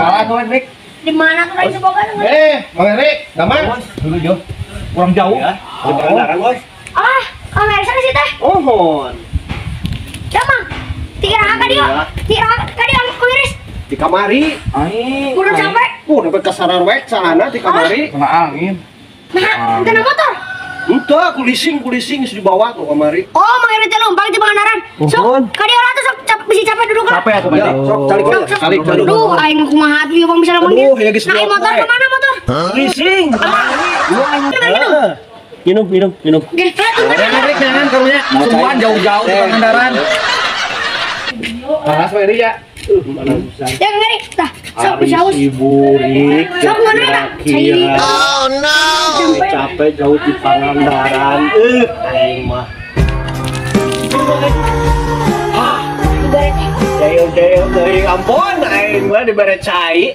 Kalah tuh, Rik. Di mana tuh lain boga? Mang Heri, damang. Dulu jauh. Kurang jauh. Ya, di Pangandaran, Bos. Ah, Kang Heri sana sih teh. Ohon. Damang. Tiga ka dieu. Tiga ka dieu Kang Heri. Di kamari. Aing. Kurang capek. Dapat kasararwek salana di kamari. Kena angin. Nah, kena motor. Entah, kulising geus dibawa tuh kamari. Oh, Mang Heri teh lompat di Pangandaran. Sok, ka dieu lah tuh sok bisi capek duduk lah. Capek atuh berarti. Sok calik calik. Duh, aing kumaha atuh ieu Bang bisa lamun Aduh, ya geus. Nah, motor ke mana motor? Leasing. Minum, minum, minum. Oke, Rik, jangan karunya. Sungguhan jauh-jauh di Pangandaran. Panas Pak Eri ya. Ya Kang Heri, tah, sok bisa haus. Ibu Rik. Sok mana eta? Cai. Oh no. Capek jauh di Pangandaran. Aing mah. Jauh-jauh teuing ampun aing mah dibere cai.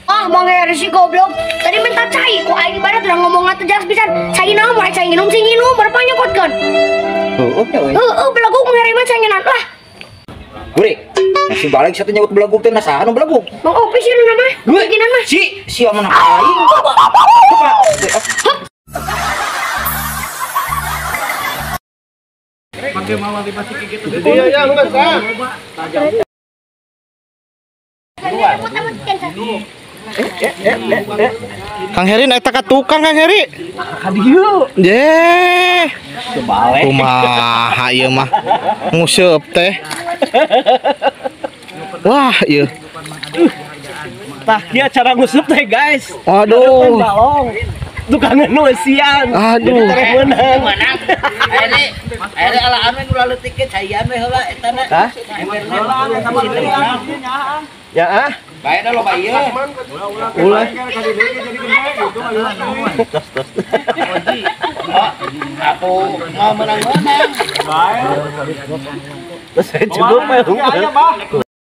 Ah, Mang Heri sih goblok. Tadi minta cai, kok aing ibarat udah ngomong atuh jelas pisan. Cai naon moal cai nginum sih nginum, berapa nyokotkeun. Heeh, oke we. Heeh, belaguk Mang Heri mah cai ngenan lah. Gurik, nasi balik satu nyebut belaguk teh nasahan nu belaguk. Mang Opi sih nu nama. Ginan mah. Si, sia mana aing. Coba. Pakai mawar di pasti gitu. Iya, iya, bukan sah. Kang Heri naik ka tukang Kang Heri. Ka dieu. Ye. Kebalik. Kumaha ieu mah. Nguseup teh. Wah, ieu. Tah kieu cara nguseup teh, guys. Aduh. Tukang nu eusian. Aduh. Jadi meunang. Ere, ere alaan we nu leutik ge caian we heula eta na. Hah? Ya ah. Bae da loba ieu. Ulah. Tos tos. Aku mau menang-menang. Terus saya cukup mah.